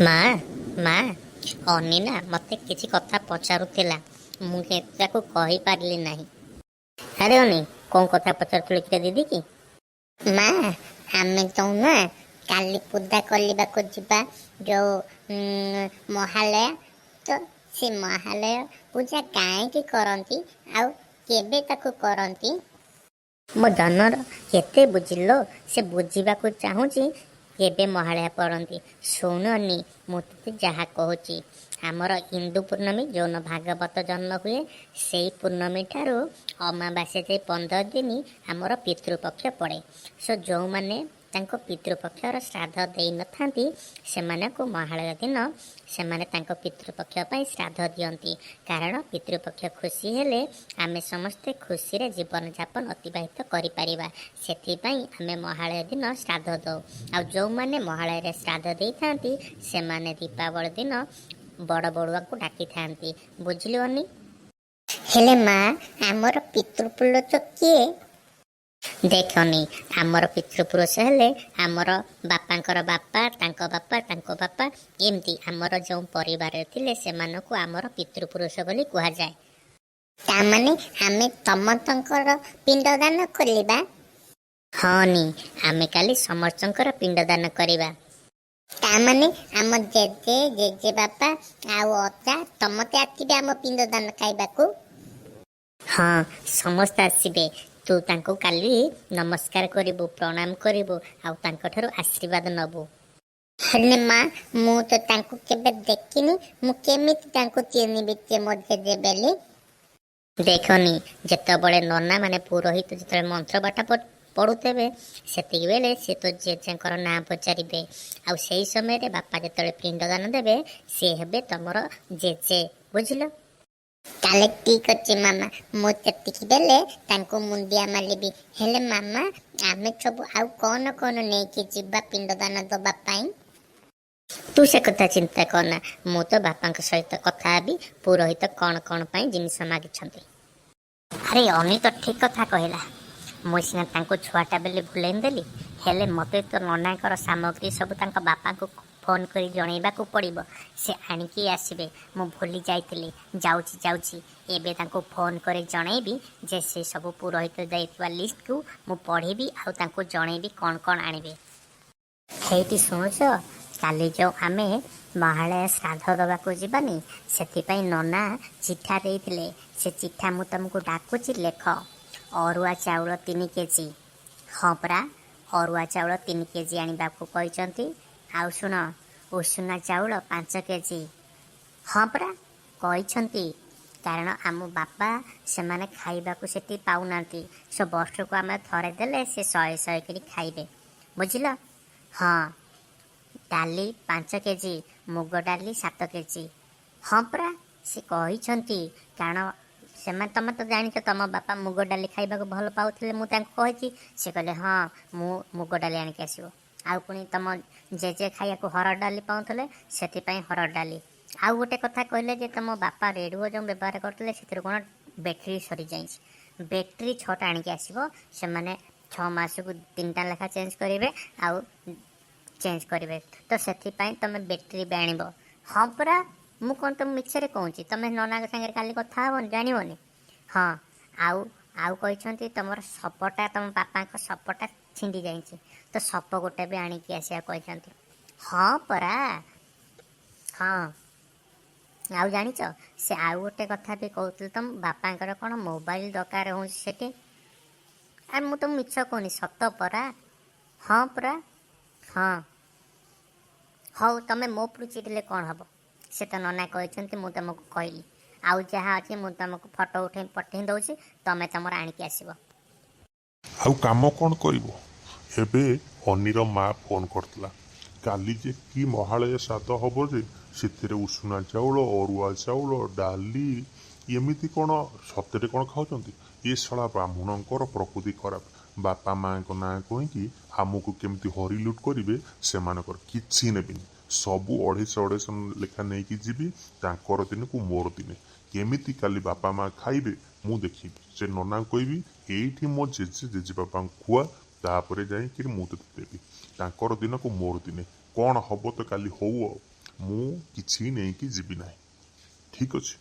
ମା, ମା, ଅନିନା ମୋତେ କିଛି କଥା ପଚାରୁଥିଲା, ମୁଁ ତାକୁ କହିପାରିଲି ନାହିଁ। ଆରେ ଅନି, କ'ଣ କଥା ପଚାରୁଥିଲୁ କିରେ ଦିଦି କି? ମା, ଆମେ ତ ନା କାଲି ପୂଜା କରିବାକୁ ଯିବା ଯୋଉ ମହାଳୟା, ତ ସେ ମହାଳୟ ପୂଜା କାହିଁକି କରନ୍ତି ଆଉ କେବେ ତାକୁ କରନ୍ତି? ମୋ ଧନର କେତେ ବୁଝିଲ, ସେ ବୁଝିବାକୁ ଚାହୁଁଛି କେବେ ମହାଳୟା ପଡ଼ନ୍ତି। ଶୁଣନି, ମୁଁ ତତେ ଯାହା କହୁଛି। ଆମର ଇନ୍ଦୁ ପୂର୍ଣ୍ଣମୀ, ଯେଉଁଦିନ ଭାଗବତ ଜନ୍ମ ହୁଏ, ସେଇ ପୂର୍ଣ୍ଣମୀ ଠାରୁ ଅମାବାସ୍ୟା ଯାଇ 15 ଦିନ ଆମର ପିତୃପକ୍ଷ ପଡ଼େ। ସୋ ଯେଉଁମାନେ ତାଙ୍କ ପିତୃପକ୍ଷର ଶ୍ରାଦ୍ଧ ଦେଇନଥାନ୍ତି, ସେମାନଙ୍କୁ ମହାଳୟା ଦିନ ସେମାନେ ତାଙ୍କ ପିତୃପକ୍ଷ ପାଇଁ ଶ୍ରାଦ୍ଧ ଦିଅନ୍ତି। କାରଣ ପିତୃପକ୍ଷ ଖୁସି ହେଲେ ଆମେ ସମସ୍ତେ ଖୁସିରେ ଜୀବନଯାପନ ଅତିବାହିତ କରିପାରିବା। ସେଥିପାଇଁ ଆମେ ମହାଳୟା ଦିନ ଶ୍ରାଦ୍ଧ ଦେଉ। ଆଉ ଯେଉଁମାନେ ମହାଳୟାରେ ଶ୍ରାଦ୍ଧ ଦେଇଥାନ୍ତି, ସେମାନେ ଦୀପାବଳି ଦିନ ବଡ଼ ବଡ଼ୁଆଙ୍କୁ ଡାକିଥାନ୍ତି। ବୁଝିଲୁ ଅନି? ହେଲେ ମା, ଆମର ପିତୃପୁରୁଷ କିଏ? ଦେଖନି, ଆମର ପିତୃପୁରୁଷ ହେଲେ ଆମର ବାପାଙ୍କର ବାପା, ତାଙ୍କ ବାପା, ତାଙ୍କ ବାପା, ଏମିତି ଆମର ଯେଉଁ ପରିବାରରେ ଥିଲେ, ସେମାନଙ୍କୁ ଆମର ପିତୃପୁରୁଷ ବୋଲି କୁହାଯାଏ। ତାମାନେ ଆମେ ସମସ୍ତଙ୍କର ପିଣ୍ଡଦାନ କରିବା? ହଁ ନି, ଆମେ କାଲି ସମସ୍ତଙ୍କର ପିଣ୍ଡଦାନ କରିବା। ତାମାନେ ଆମ ଜେଜେ, ଜେଜେବାପା ଆଉ ଅଜା ସମସ୍ତେ ଆସିବେ ଆମ ପିଣ୍ଡଦାନ ଖାଇବାକୁ? ହଁ, ସମସ୍ତେ ଆସିବେ। ତୁ ତାଙ୍କୁ କାଲି ନମସ୍କାର କରିବୁ, ପ୍ରଣାମ କରିବୁ ଆଉ ତାଙ୍କଠାରୁ ଆଶୀର୍ବାଦ ନେବୁ। ହେଲେ ମା, ମୁଁ ତ ତାଙ୍କୁ କେବେ ଦେଖିନି। ମୁଁ କେମିତି ତାଙ୍କୁ ଚିହ୍ନିବି ସେ ମୋ ଜେଜେ ବୋଲି? ଦେଖନି, ଯେତେବେଳେ ନନା ମାନେ ପୁରୋହିତ ଯେତେବେଳେ ମନ୍ତ୍ର ପାଠ ପଢୁଥିବେ, ସେତିକି ବେଳେ ସେ ତୋ ଜେଜେଙ୍କର ନାଁ ପଚାରିବେ। ଆଉ ସେଇ ସମୟରେ ବାପା ଯେତେବେଳେ ପିଣ୍ଡଦାନ ଦେବେ, ସିଏ ହେବେ ତମର ଜେଜେ। ବୁଝିଲ? ତାହେଲେ ଠିକ ଅଛି ମାମା, ମୁଁ ସେତିକି ବେଳେ ତାଙ୍କୁ ମୁଣ୍ଡିଆ ମାରିବି। ହେଲେ ମାମା, ଆମେ ସବୁ ଆଉ କଣ କଣ ନେଇକି ଯିବା ପିଣ୍ଡଦାନ ଦବା ପାଇଁ? ତୁ ସେ କଥା ଚିନ୍ତା କରନା। ମୁଁ ତ ବାପାଙ୍କ ସହିତ କଥା ହେବି, ପୁରୋହିତ କ'ଣ କ'ଣ ପାଇଁ ଜିନିଷ ମାଗିଛନ୍ତି। ଆରେ, ଅନି ତ ଠିକ କଥା କହିଲା। ମୁଁ ସିନା ତାଙ୍କୁ ଛୁଆଟା ବୋଲି ଭୁଲେଇ ଦେଲି। ହେଲେ ମୋତେ ତ ନନାଙ୍କର ସାମଗ୍ରୀ ସବୁ ତାଙ୍କ ବାପାଙ୍କୁ ଫୋନ୍ କରି ଜଣେଇବାକୁ ପଡ଼ିବ। ସେ ଆଣିକି ଆସିବେ। ମୁଁ ଭୁଲି ଯାଇଥିଲି। ଯାଉଛି, ଯାଉଛି, ଏବେ ତାଙ୍କୁ ଫୋନ୍ କରି ଜଣେଇବି ଯେ ସେ ସବୁ ପୁରୋହିତ ଦେଇଥିବା ଲିଷ୍ଟକୁ ମୁଁ ପଢ଼ିବି ଆଉ ତାଙ୍କୁ ଜଣେଇବି କ'ଣ କ'ଣ ଆଣିବେ। ହେଇଟି ଶୁଣୁଛ, କାଲି ଯେଉଁ ଆମେ ମହାଳୟା ଶ୍ରାଦ୍ଧ ଦେବାକୁ ଯିବାନି, ସେଥିପାଇଁ ନନା ଚିଠା ଦେଇଥିଲେ। ସେ ଚିଠା ମୁଁ ତମକୁ ଡାକୁଛି, ଲେଖ। ଅରୁଆ ଚାଉଳ 3 କେଜି। ହଁ ପରା, ଅରୁଆ ଚାଉଳ 3 କେଜି ଆଣିବାକୁ କହିଛନ୍ତି। ଆଉ ଶୁଣ, ଉଷୁନା ଚାଉଳ 5 କେଜି। ହଁ ପରା, କହିଛନ୍ତି। କାରଣ ଆମ ବାପା ସେମାନେ ଖାଇବାକୁ ସେଠି ପାଉନାହାନ୍ତି। ସୋ ବର୍ଷକୁ ଆମେ ଥରେ ଦେଲେ ସେ ଶହେ ଶହେ କରି ଖାଇବେ। ବୁଝିଲ? ହଁ। ଡାଲି 5 କେଜି, ମୁଗ ଡାଲି 7 କେଜି। ହଁ ପରା, ସେ କହିଛନ୍ତି। କାରଣ ସେମାନେ, ତମେ ତ ଜାଣିଛ, ତମ ବାପା ମୁଗ ଡାଲି ଖାଇବାକୁ ଭଲ ପାଉଥିଲେ। ମୁଁ ତାଙ୍କୁ କହିଛି, ସେ କହିଲେ ହଁ, ମୁଁ ମୁଗ ଡାଲି ଆଣିକି ଆସିବ। ଆଉ ପୁଣି ତମ ଜେଜେ ଖାଇବାକୁ ହରଡ଼ ଡାଲି ପାଉଥିଲେ, ସେଥିପାଇଁ ହରଡ଼ ଡାଲି। ଆଉ ଗୋଟେ କଥା କହିଲେ ଯେ ତମ ବାପା ରେଡ଼ିଓ ଯେଉଁ ବ୍ୟବହାର କରୁଥିଲେ, ସେଥିରୁ କ'ଣ ବ୍ୟାଟେରୀ ସରିଯାଇଛି। ବ୍ୟାଟେରୀ 6ଟା ଆଣିକି ଆସିବ। ସେମାନେ 6 ମାସକୁ ତିନିଟା ଲେଖା ଚେଞ୍ଜ କରିବେ ଆଉ ଚେଞ୍ଜ କରିବେ ତ, ସେଥିପାଇଁ ତମେ ବ୍ୟାଟେରୀ ବି ଆଣିବ। ହଁ ପରା, ମୁଁ କ'ଣ ତମ ମିଛରେ କହୁଛି? ତମେ ନନାଙ୍କ ସାଙ୍ଗରେ କାଲି କଥା ହେବନି, ଜାଣିବନି? ହଁ, ଆଉ କହିଛନ୍ତି ତମର ସପଟା, ତମ ବାପାଙ୍କ ସପଟା ଛିଣ୍ଡି ଯାଇଛି, ତ ସପ ଗୋଟେ ବି ଆଣିକି ଆସିବାକୁ କହିଛନ୍ତି। ହଁ ପରା, ହଁ। ଆଉ ଜାଣିଛ, ସେ ଆଉ ଗୋଟେ କଥା ବି କହୁଥିଲେ, ତମ ବାପାଙ୍କର କ'ଣ ମୋବାଇଲ ଦରକାର ହେଉଛି ସେଠି। ଆରେ, ମୁଁ ତ ମିଛ କହୁନି, ସତ ପରା। ହଁ ପରା, ହଁ। ହଉ, ତମେ ମୋ ଉପରୁ ଚିଡ଼ିଲେ କ'ଣ ହେବ? ସେ ତ ନନା କହିଛନ୍ତି, ମୁଁ ତମକୁ କହିଲି। ଆଉ ଯାହା ଅଛି ମୁଁ ତମକୁ ଫଟୋ ଉଠେଇ ପଠେଇ ଦେଉଛି, ତମେ ତମର ଆଣିକି ଆସିବ। ଆଉ କାମ କ'ଣ କରିବ? ଏବେ ଅନିର ମା ଫୋନ୍ କରିଥିଲା। କାଲି ଯେ କି ମହାଳୟ ଶ୍ରାଦ୍ଧ ହବ ଯେ ସେଥିରେ ଉଷୁନା ଚାଉଳ, ଅରୁଆ ଚାଉଳ, ଡାଲି, ଏମିତି କ'ଣ ସତରେ କ'ଣ ଖାଉଛନ୍ତି? ଏ ଶଳା ବ୍ରାହ୍ମଣଙ୍କର ପ୍ରକୃତି ଖରାପ। ବାପା ମାଆଙ୍କ ନାଁ କହିକି ଆମକୁ କେମିତି ହରିଲୁଟ୍ କରିବେ ସେମାନଙ୍କର। କିଛି ନେବିନି, ସବୁ ଅଢ଼େଇଶହ ଅଢ଼େଇଶହ ଲେଖା ନେଇକି ଯିବି। ତାଙ୍କର ଦିନକୁ ମୋର ଦିନେ। କେମିତି କାଲି ବାପା ମା ଖାଇବେ ମୁଁ ଦେଖିବି। ସେ ନନାଙ୍କୁ କହିବି, ଏଇଠି ମୋ ଜେଜେ ଜେଜେବାପାଙ୍କୁ ଖୁଆ, ତାପରେ ଯାଇକିରି ମୁଁ ତୋତେ ଦେବି। ତାଙ୍କର ଦିନକୁ ମୋର ଦିନେ। କ'ଣ ହବ ତ କାଲି ହଉ। ଆଉ ମୁଁ କିଛି ନେଇକି ଯିବି ନାହିଁ। ଠିକ୍ ଅଛି।